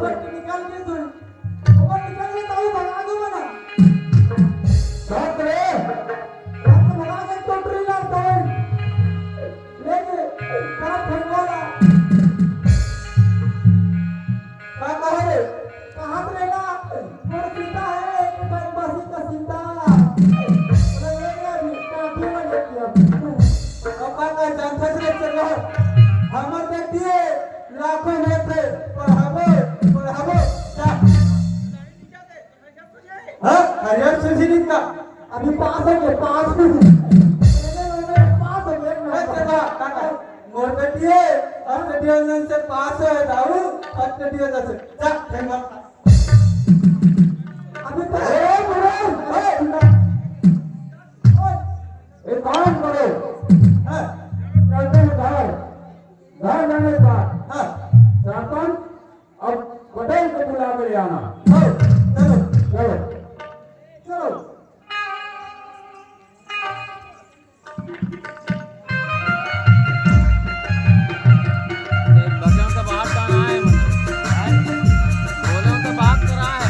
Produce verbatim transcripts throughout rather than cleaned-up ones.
निकल के सुन। ऊपर निकल के ताऊ भगा दो मना। बाप रे। बाप तो भगा के टोटरी ला ताऊ। लेके बाप भगवाला। का कहे रे? कहाँ से लेला? मोर सीता है, एक बार बसी का सीता। अरे ये क्या भी? काफी मजा किया। अब बात है, जानता से चलो। हमर बेटी है, लाखों में थे, पढ़ाबो, पढ़ाबो, जा। हाँ, हरियर से जी निकला। अभी पास हो गए, पास। पास हो गए, एक ए, नंबर। तेरा, काका, मोर बेटी है, फर्स्ट डिवीजन से पास है, दाऊ, फर्स्ट डिवीजन से। जा, फेंक मार। अभी तो ए, बुढ़ा, ए। एक काम करो। हाँ। चलते हैं घर। घर जाने के बाद हाँ। शासन और पटेल को बुला के ले आना। हाँ, चलो। चलो। चलो। ये बच्चों का बात करना है, बोलो तो बात करा है।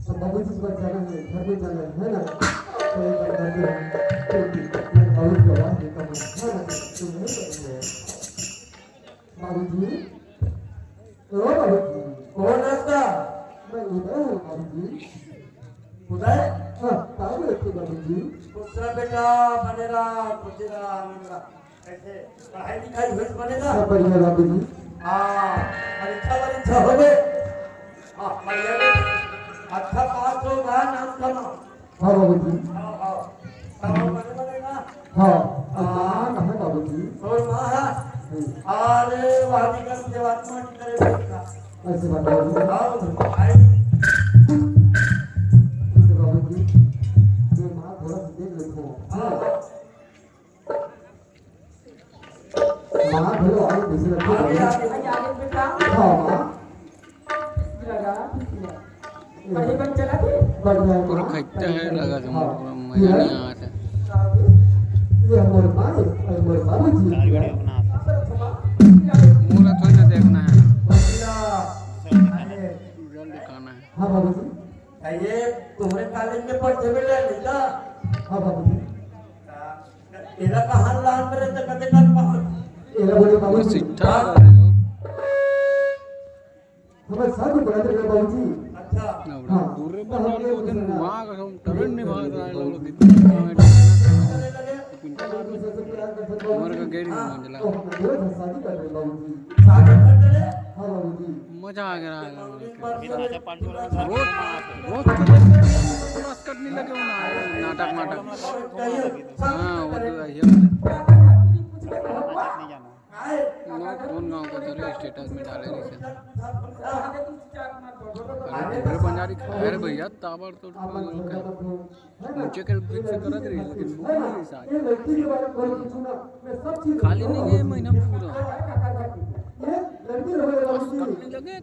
अब बाबूजी के पास जाना है, घर में जाना है, है ना? तो एक बार घर पे हम, तो मैं बाबूजी को आवाज देता हूँ, है ना? तो नहीं करते हैं। बाबूजी, ओ बाबूजी। कौन है उसका? मैं उदय हूँ बाबूजी। उदय? हाँ, कहाँ पे रखे बाबूजी? दूसरा बेटा बनेगा, कुचेरा, बनेगा। कैसे? पढ़ाई लिखाई होइस बनेगा? सब बढ़िया बाबूजी। हाँ, परीक्षा वरीक्षा हो गए? हाँ, बढ़िया। अच्छा पास होगा, नाम कमा। हाँ बाबूजी। हाँ, हाँ। सब बने बनेगा? हाँ, हाँ। माँ कहाँ बाबूजी? और माँ है? हम्म। अरे, वहाँ भी कर देवा, माँ की तरह देखा। ऐसे बात बाबूजी। हाँ, भाई। ठीक है बाबूजी। ये माँ थोड़ा सा देख लेते हैं। हाँ, हाँ। माँ, भले आगे पीछे रखो। आगे, आगे। आगे, आगे, बेटा। हाँ, माँ। लगा, लगा। कहीं बन चला थे? बढ़िया है, पूरा माँ। खट्टा है, लगा के हाँ। मुझे पूरा मजा ये है? नहीं आ रहा। ये हमारे माँ है, और हमारे बाबूजी है। पूरा थोड़ी ना देखना है। बढ़िया। अरे। पूरा दिखाना है। हाँ, बाबूजी। ये तुम्हारे कॉलेज में पढ़ते बेटा, नहीं था? हाँ, बाबूजी। एला कहाँ लान करे त कते कर पहुँच। एला बोले बाबू वो जी। सिट्ठा लगा रहे हो। हमारे साथ में पढ़ाते रहे बाबू जी। अच्छा। ना बड़ा हाँ। दूर रे तो हम बंगाल ये को दिन पूछना। वहाँ का हम टरन नहीं भाग रहा है, लोग कितने काम है। हमारे का गैर नहीं मंजिला। तो हम बोले था शादी कर रहे बाबू जी। शादी कर रहे? हाँ बाबू जी। मजा आ गया है। रोज, रोज के रोज मस्कट नहीं लगे हो ना, नाटक, नाटक। हाँ, वो तो है ही है। लोग कौन गाँव का था रे, स्टेटस में डाले रहे थे। अरे, दूसरे बंजारी खैर भैया, ताबड़तोड़। मुझे के फिक्स करत रही, लेकिन बुक नहीं रही साथ। खाली नहीं है महीना में पूरा। बस कम नहीं लगे।